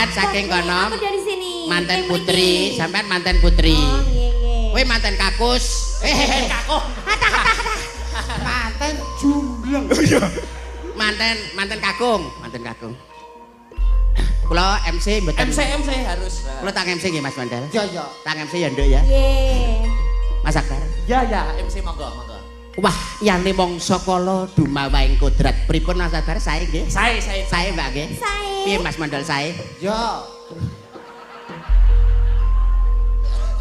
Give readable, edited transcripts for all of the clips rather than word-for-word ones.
Sampean saking kono. Aku dari sini. Manten putri, sampean manten putri. Oh, nggih, nggih. Kowe manten kakus. Kakung. Manten jumbleng. Manten manten kakung, manten kakung. Kula MC mboten. MC MC harus. Kula tak MC nggih Mas Mandel. Iya, iya. Tak MC ya, Nduk ya. Nggih. Mas Akbar. Ya ya, MC monggo, monggo. Wah, yane mangsa kala dumawaing kodrat. Pripun Mas Akbar sae nggih? Sae, sae. Sae Mbak nggih. Sae. Piye Mas Mandel sae? Ya.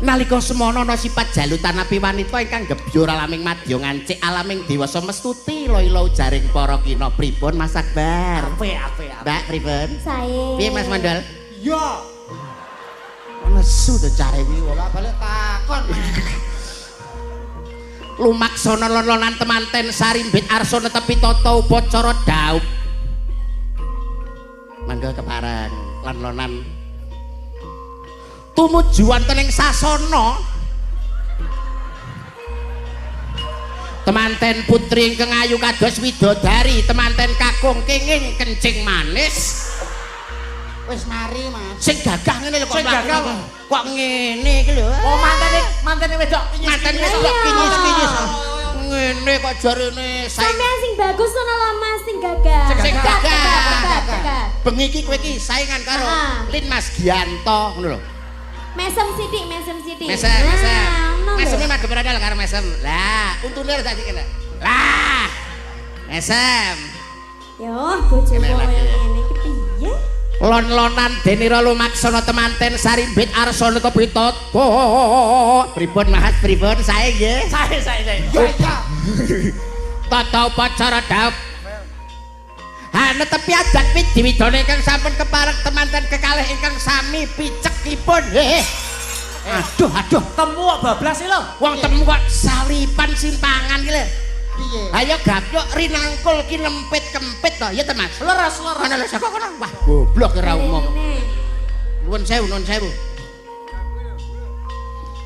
Nalika semono ana sifat jalutan api wanita ingkang gebyur alaming madya ngancik alaming dewasa mestuti lila ujaring para kina. Pripun Mas Akbar? Ape, ape, ape. Mbak pripun? Sae. Piye Mas Mandel? Ya. Nesu to cah iki. Bola balik takon. Lumaksana lon-lonan temanten sarimbit arsa netepi tata upacara daup. Mangga kepareng lon-lonan tumuju wonten ing sasana. Temanten putri ingkang ayu kados widodari, temanten kakung kenging kencing manis. Wis mari, Mas. Sing gagah ngene lho kok. Sing gagah. Kok ngene iki lho. Oh, mantene, mantene wedok kinyis. Manten wedok kinyis-kinyis. Ngene kok jarene sampean sing bagus ngono lho Mas, sing gagah. Sing gagah. Bengi iki kowe iki saingan karo Lin Mas Gianto ngono lho. Mesem sithik, mesem sithik. Mesem, mesem. Meseme madhep radal karo mesem. Lah, untune ora tak kena. Lah. Mesem. Yo, bojomu koyo ngene iki piye? Lon-lonan denira lumaksana temanten sarimbit arsa netepi tata. Pripun Mas, pripun sae nggih? Sae, sae, sae. Ya, ya. Tata upacara daup. Ha netepi adat widiwidana ingkang sampun kepareng temanten kekalih ingkang sami picekipun. Aduh, aduh, temu kok bablas iki lho. Wong temu kok salipan simpangan iki lho. Piye? Ayo gapyuk rinangkul ki lempit kempit to, ya ta Mas? Leres, leres. Ana lho saka kono. Wah, goblok ora umum. Nuwun sewu, nuwun sewu.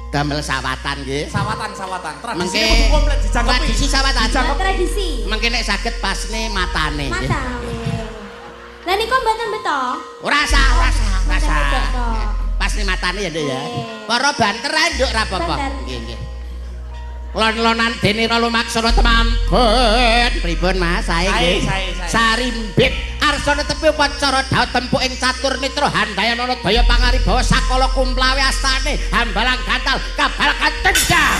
Damel sawatan nggih. Sawatan, sawatan. Tradisi kudu komplit dijangkepi. Tradisi sawatan. Tradisi. Mengke nek saged pasne matane nggih. Matane. Lah niku mboten beto? Ora sah, ora sah, ora sah. Pasne matane ya, Nduk ya. Para banter ae, Nduk, ora apa-apa. Nggih, nggih. Lon-lonan denira lumaksana temanten. Pripun Mas? Sae nggih. Sarimbit arsa netepi upacara daut tempuk ing catur nitra handayana daya pangaribawa sakala kumlawe astane hambalang gantal kabal katendha.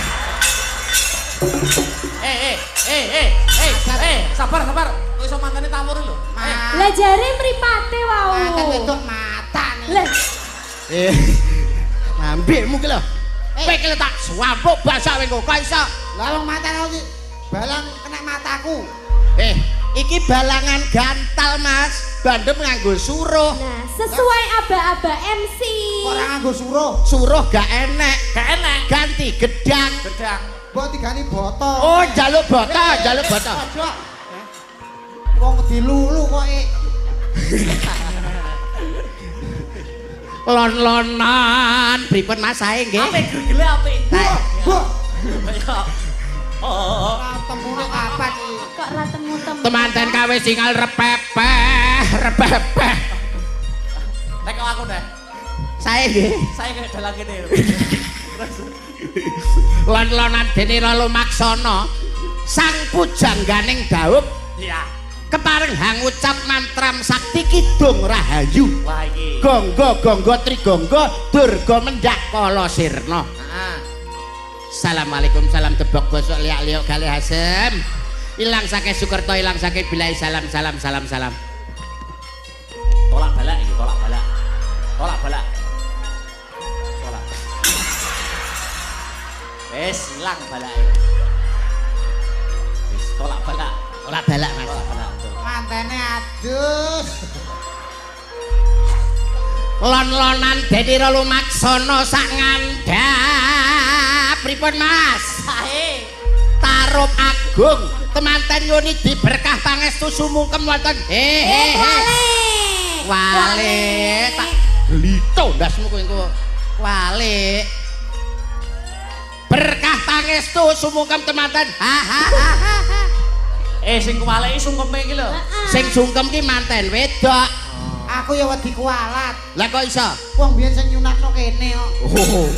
Sabar, sabar. Kok iso mantene tawur lho. Lah jare mripate wau. Manten wedok matane. Lah. Lambemu ki lho. Kowe iki tak swampuk basa kowe kok iso. Lah wong matane iki balang kena mataku. Iki balangan gantal Mas. Bandem nganggo suruh. Nah, sesuai aba-aba MC. Ora nganggo suruh. Suruh gak enek. Gak enek. Ganti gedang. Gedang. Mbok digani boto. Oh, njaluk boto, njaluk boto. Wong dilulu kok. Lon-lonan pripun Mas sae nggih? Ape gregele ape? Wah. Oh. Temune kapan iki? Kok ra temu-temu. Temanten kawe singal repepeh, repepeh. Nek aku neh. Sae nggih. Sae kaya dalang kene. Lon-lonan denira lumaksana sang pujangganing daup. Iya. Kepareng hangucap mantram sakti kidung rahayu. Wah iki. Gonggo gonggo trigonggo durga mendak kala sirna. Heeh. Assalamualaikum, salam tebok bosok liak-liok galih asem. Ilang saking Sukerto, ilang saking Bilai, salam salam salam salam. Tolak balak iki, tolak balak. Tolak balak. Tolak. Wis ilang balake. Wis tolak balak. Tolak balak Mas. Tolak balak. Mantene adus. Lon-lonan denira lumaksana sak ngandhap. Pripun Mas? Sae. Tarup agung temanten yoni diberkah pangestu sumungkem wonten. He he. Wale. Wale tak glito ndasmu kowe engko. Wale. Berkah pangestu sumungkem temanten. Ha ha ha ha. Sing kuwaleki sungkeme iki lho. Sing sungkem ki manten wedok. Aku ya wedi kualat. Lah kok iso? Wong biyen sing nyunatno kene kok. Oh.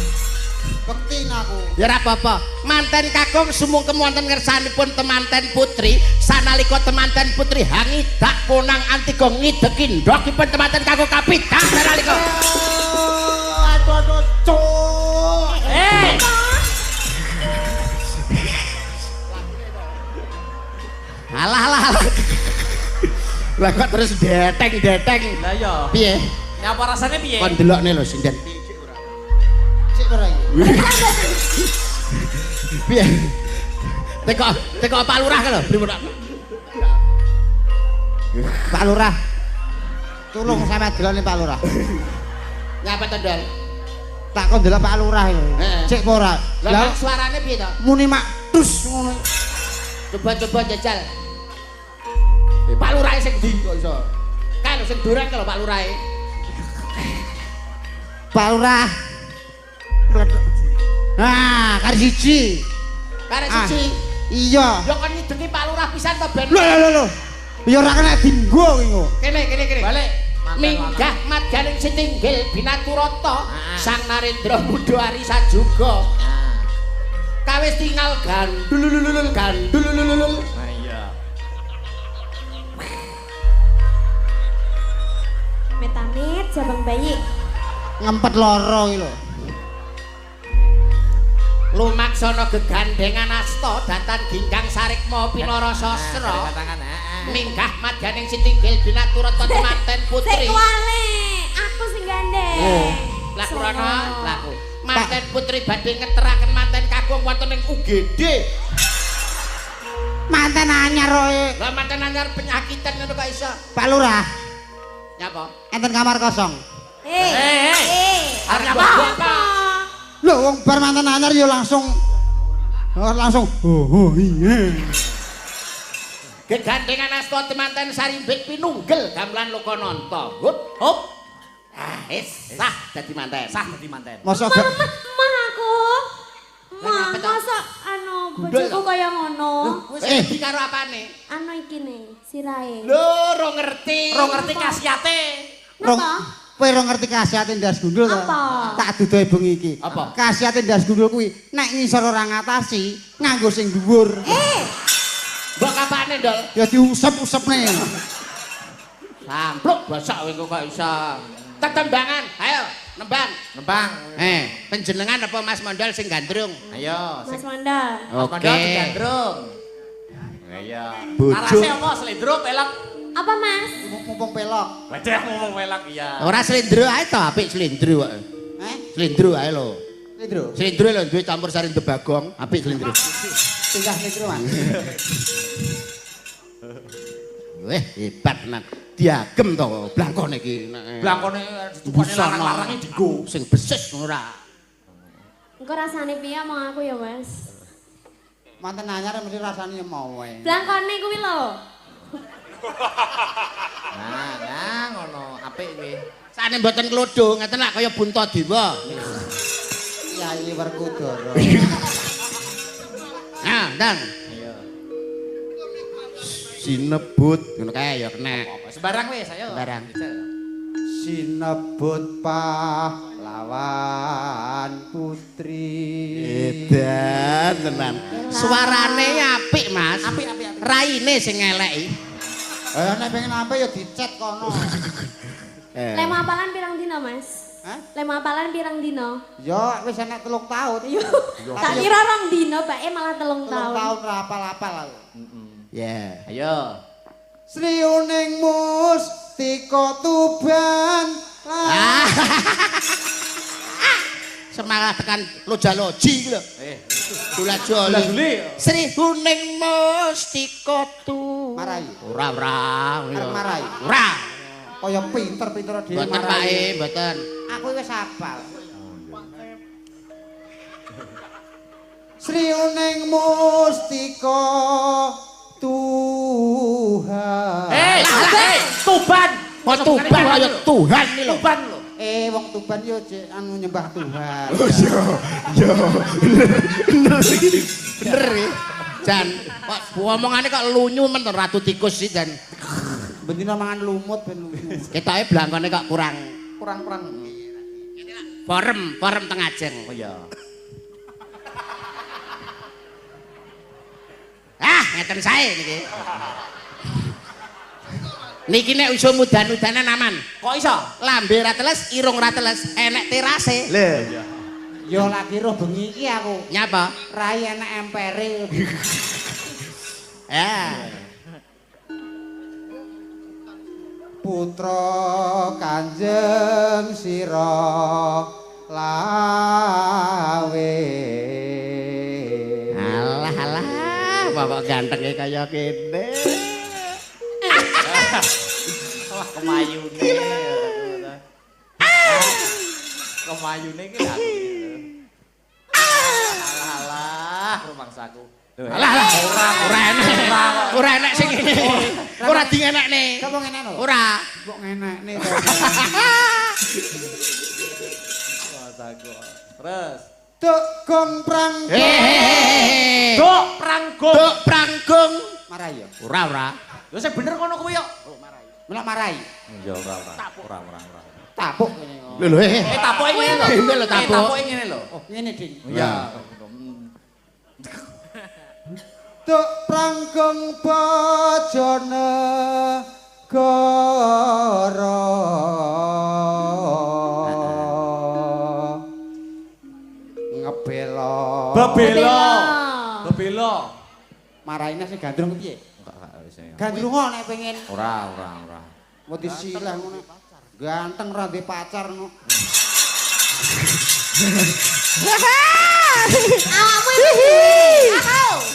Bekti aku. Ya ora apa-apa. Manten kakung sumungkem wonten ngersanipun temanten putri, sanalika temanten putri hangidak konang antiga ngideki ndhogipun temanten kakung kapidak sanalika. Aduh aduh cuk. Eh, Alah alah. Alah. Lah kok terus deteng-deteng. lah iya. Piye? Nyapa rasane piye? Kon delokne lho sinden. Sik ora iki. Piye? Teko teko Pak Lurah lho, pripun Pak? Pak Lurah. Tulung sampe delokne Pak Lurah. Nyapa to, Ndol? Tak kon delok Pak Lurah iki. Heeh. Cek apa ora? Lah Lah suarane piye to? muni mak tus ngono. Coba-coba jajal. Pak Lurah sing ndi kok iso? Kae lho sing dureng lho Pak Lurah. Pak Lurah. Ah, kari siji. Kare Ah. siji. Iya. Ya kon ngideki Pak Lurah pisan to ben. Lho lho lho. Ya ora kena dinggo kuwi kok. Kene kene kene. Balik. Minggah madyaning sitinggil binaturata Ah. Sang Narendra Mudha Arisa juga. Ah. Kawis tingal gandulululul gandulululul. Nah iya. Amit-amit jabang bayi. Ngempet loro iki lho. Lumaksana gegandengan asta datan ginggang sarikma pinara sastra. Tangan, heeh. Minggah madyaning sitinggil binaturata temanten Sik putri. kuale, aku sing gandeng. Oh, laku rono, laku. Manten putri badhe ngeteraken manten kakung wonten ing UGD. Manten anyar roe. Lah manten anyar penyakitan ngono kok iso. Pak Lurah, Nyapa? enten kamar kosong. Eh, Eh, eh. eh. Arep nyapa? Apa? Lho wong bar manten anyar ya langsung oh, langsung oh, oh iya. Gegandengan asta temanten sarimbit pinunggel gamelan Lokananta. Hup, Hop, ah, wis sah dadi manten. sah dadi manten. Mosok Mah, gak mah, mah aku. Lah, Mah, ngapa to? masa anu Gundul bojoku to? kaya ngono. Wis Eh. ngerti karo apane? Anu iki nih, sirahe. Lho, ora ngerti. Ora ngerti khasiate. rong Napa? kowe ora ngerti khasiate ndas gundul to? Apa? Tak duduhi bengi iki. Apa? Khasiate ndas gundul kuwi nek ngisor ora ngatasi, nganggo sing dhuwur. Eh, Mbok kapane, Ndol? Ya diusep-usepne. Sampluk basak kowe kok iso. Tetembangan, ayo nembang. Nembang. Eh, panjenengan apa Mas Mondol sing gandrung? Ayo, Mas sing Mondol. Mas Mondol digandrung. Ayo. Bojo. Arase apa slendro pelok? Apa, Mas? Mumpung pelok. Wedeh ngomong pelok iya. Ora slendro ae to, apik slendro kok. Eh? Slendro ae lho. Slendro. Slendro lho duwe campur sari bagong, apik slendro. Tingkah slendro, Mas. Weh, hebat tenan. Diagem to blangkon iki. Blangkone ditukone Busana. larang-larange dienggo. Sing besis ora. Engko rasane piye omong aku ya, Mas? Manten anyar mesti rasane ya mau wae. Blangkone kuwi lho. Nah, nah ngono, apik kuwi. Sane mboten klodho, ngeten lak kaya Puntadewa. Kyai Werkudara. Nah, Ndang. Ayo. Sinebut ngono kae ya kena. Apa sembarang wis, ayo. Sembarang. Jajal. Sinebut pahlawan putri. Edan tenan. Suarane apik, Mas. Apik, apik, apik. Raine sing eleki. Eh nek pengen apik ya dicet kono. Eh. Lem apalan pirang dino, Mas? Hah? Lem apalan pirang dino? Ya wis enek 3 tahun. Tak kira rong dino, bae malah 3 Telung tahun. tahun ra apal-apal aku. Ya. Ayo. Sri Uning Mustika Tuban. Ah. Semangat tekan loja-loji iki lho. Eh, Dula-joli. Dula-joli. Sri Huning Mustika Tu. Marai. Ora ora. Arep marai. Ora. Kaya pinter-pinter dhewe Mboten Pak E, mboten. Aku wis hafal. Sri Uning Mustika Tuhan. Eh, eh, Tuban. Kok Tuban kaya Tuhan iki lho. Tuban lho. Eh wong Tuban yo jek anu nyembah Tuhan. Yo. Bener iki. Bener iki. Jan, kok omongane kok lunyu men to Ratu Tikus iki Jan. Bendina mangan lumut ben lumu. Ketoke blangkone kok kurang kurang-kurang. Forem teng ajeng. Oh iya. Ah, ngeten sae niki. Niki nek usum udan-udanan aman. Kok iso? Lambe ra teles, irung ra teles, enek terase. Lho. Ya lagi roh bengi iki aku. Nyapa? Rai enek empere. Ya. Putra Kanjeng Sira Lawe. Alah alah, bapak gantenge kaya kene. Wah, kemayune. Kemayune iki lho. Alah alah, rumangsaku. Alah alah, ora enek. Ora enek sing ngene. Ora dingenekne. Sapa ngenekno? Ora. Kok ngenekne to. Rumangsaku. Terus Duk gong prang. Duk pranggung. Duk pranggung. Marai ya? Ora ora. Lho sing bener ngono kuwi yo. Melok marai. Ya ora ora. Ora ora ora. Tapuk ngene kok. Lho lho. Tapuke ngene lho. Ngene lho tapuk. Tapuke ngene lho. Oh, ngene ding. Iya. Duk pranggung Bojonegoro. Ngebela. Bebela. Bebela. Maraine sing gandrung piye? Gandrungo nek pengen. Ora ora ora. Mau disilah ngono. Ganteng ora ndek pacar ngono. Awakmu iki.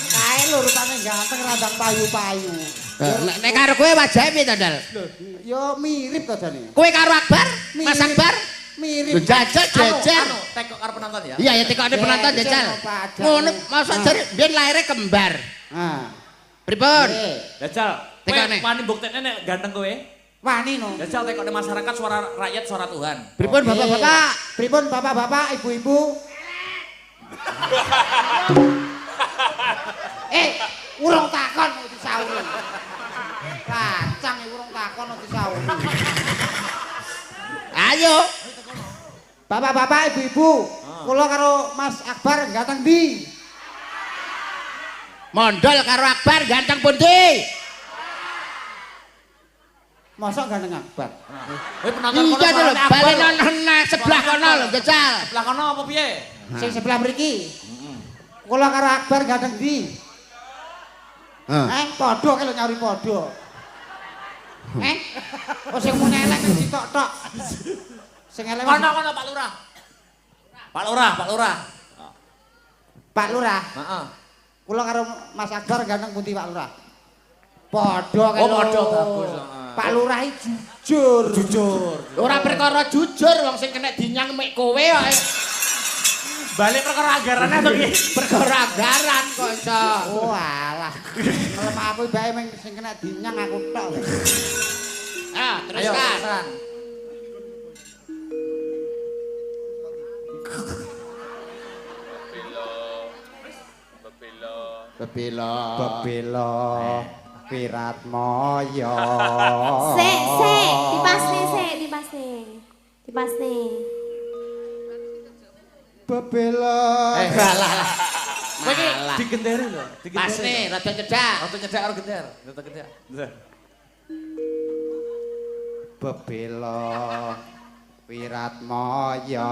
Kae lho rupane ganteng ra ndang payu-payu. Nek karo kowe wajahe piye to, Dal? Lho, ya mirip to jane. Kowe karo Akbar? Mas Akbar? Mirip. Jajal jejer. Anu, tekok karo penonton ya. Iya ya tekokne penonton jajal. Ngono masa jare biyen lahire kembar. Nah. Pripun? Jajal. Kowe wani mbuktekne nek ganteng kowe? Wani no. Jajal tekokne masyarakat suara rakyat suara Tuhan. Pripun bapak-bapak? Pripun bapak-bapak, ibu-ibu? Urung takon kok disauri. Kacang urung takon kok disauri. Ayo. Bapak-bapak, ibu-ibu, kula karo Mas Akbar ganteng ndi? Mondol karo Akbar ganteng pundi? Mosok ganteng Akbar? Kowe penonton kono. Iya lho, bali nang sebelah kono lho, jajal. Sebelah kono apa piye? Sing sebelah mriki. Kula karo Akbar ganteng ndi? Padha kae lho nyauri padha. Oh sing muni elek ditok-tok. Sing elek kono-kono Pak Lurah. Pak Lurah, Pak Lurah. Pak Lurah. Heeh. Kula karo Mas Akbar ganteng pundi Pak Lurah? Padha kae. Oh, padha bagus. Pak Lurah iki jujur. Jujur. Ora perkara jujur wong sing kena dinyang mek kowe kok. Balik perkara anggarane to iki. Perkara anggaran kok iso. Oh alah. Kalau aku bae meng sing kena dinyang aku tok. Ah, teruskan. Bebela. Bebela. Wiratmaya. Sik, sik, dipasne sik, dipasne. Dipasne. Bebela. Alah lah. Kowe iki digenderi lho, digenderi. Pasne rada cedhak. Rada cedhak karo gender, rada cedhak. Bebela Wiratmaya.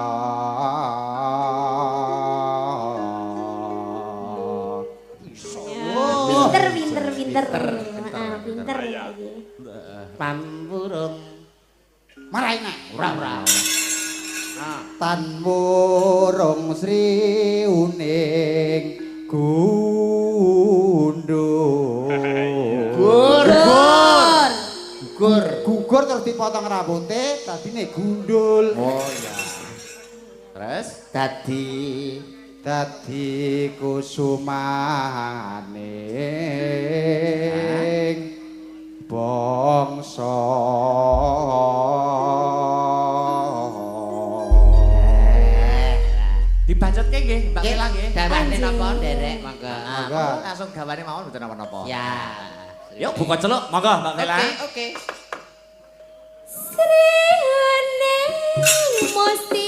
Pinter, pinter, pinter. Pinter iki. Pamburung. Marai nek. Ora ora. Tan wurung Sri Uning gundul. Gugur. Gugur. Gugur terus dipotong rambute dadine gundul. Oh iya. Terus dadi dadi kusumaning bangsa. Dibacotke nggih, Mbak Mela nggih. Gawane napa nderek monggo. Monggo langsung gawane mawon mboten napa-napa. Ya. Yuk buka celuk, monggo Mbak Mela. Oke, oke. Mesti